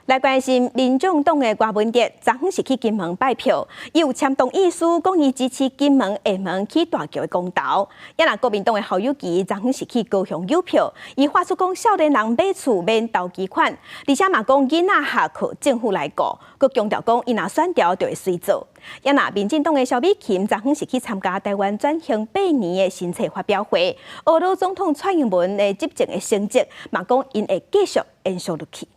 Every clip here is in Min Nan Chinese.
來關心民眾黨的柯文哲，昨昏是去金門拜票，伊有簽同意書，講伊支持金門、廈門起大橋的公投。也若國民黨的侯友宜，昨昏是去高雄誘票，伊發出講少年人買厝免頭期款，而且嘛講囡仔下課政府來顧，閣強調講伊若選著就會隨做。也若民進黨的蕭美琴，昨昏是去參加台灣轉型8年的新冊發表會，呵咾總統蔡英文的執政的成績，嘛講𪜶會繼續延續落去。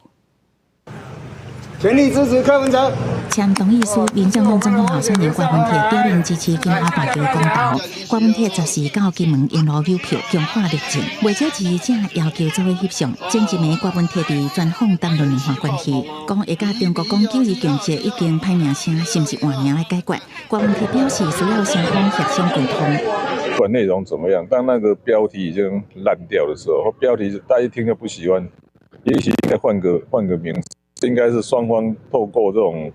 全力支持柯文哲。簽同意書，民進黨總統候選人柯文哲表明支持金華大橋公投。柯文哲十四到金門沿路誘票，強化力證。袂少支持者要求做伙翕相。前一暝柯文哲佇專訪談論兩岸關係，講會佮中國講九二共識已經歹名聲，是毋是換名來解決？柯文哲表示需要雙方協商溝通。不管內容怎麼樣，當那個標題已經爛掉的時候，標題大家一聽就不喜歡，也許應該換個名字。應該是雙方透過這種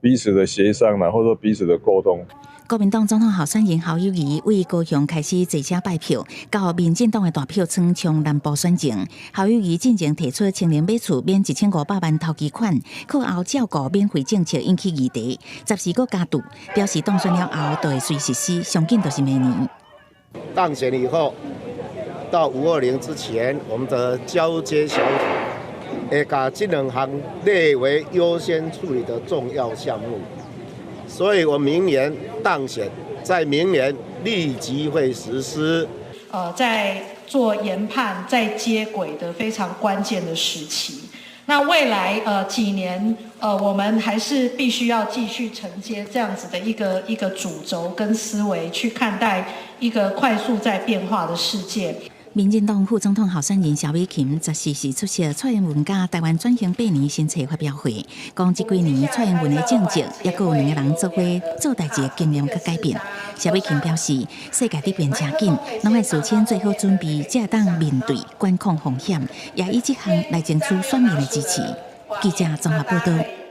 彼此的協商啦，或者說彼此的溝通。國民黨總統候選人侯友宜為高雄開始坐車拜票，到民進黨的大票倉衝南部選情。侯友宜進前提出青年買厝免1500萬頭期款，課後照顧免費政策引起議題，十四閣加注，表示當選了後就會隨實施，上緊就是明年。當選以後到520之前，我們的交接小組會共這兩項列為優先處理的重要項目，所以我明年當選，在明年立即會實施。在做研判、在接軌的非常關鍵的時期。那未來幾年，我們還是必須要繼續承接這樣子的一個一個主軸跟思維，去看待一個快速在變化的世界。民進黨副總統候選人蕭美琴十四時出席蔡英文佮台灣轉型八年新冊發表會，講這幾年蔡英文的政績，猶閣有兩个人做伙做代誌的經驗佮改變。蕭美琴表示，世界佇變誠緊，攏愛事先做好準備，才會當面對管控風險，也以這項來爭取選民的支持。記者綜合報道。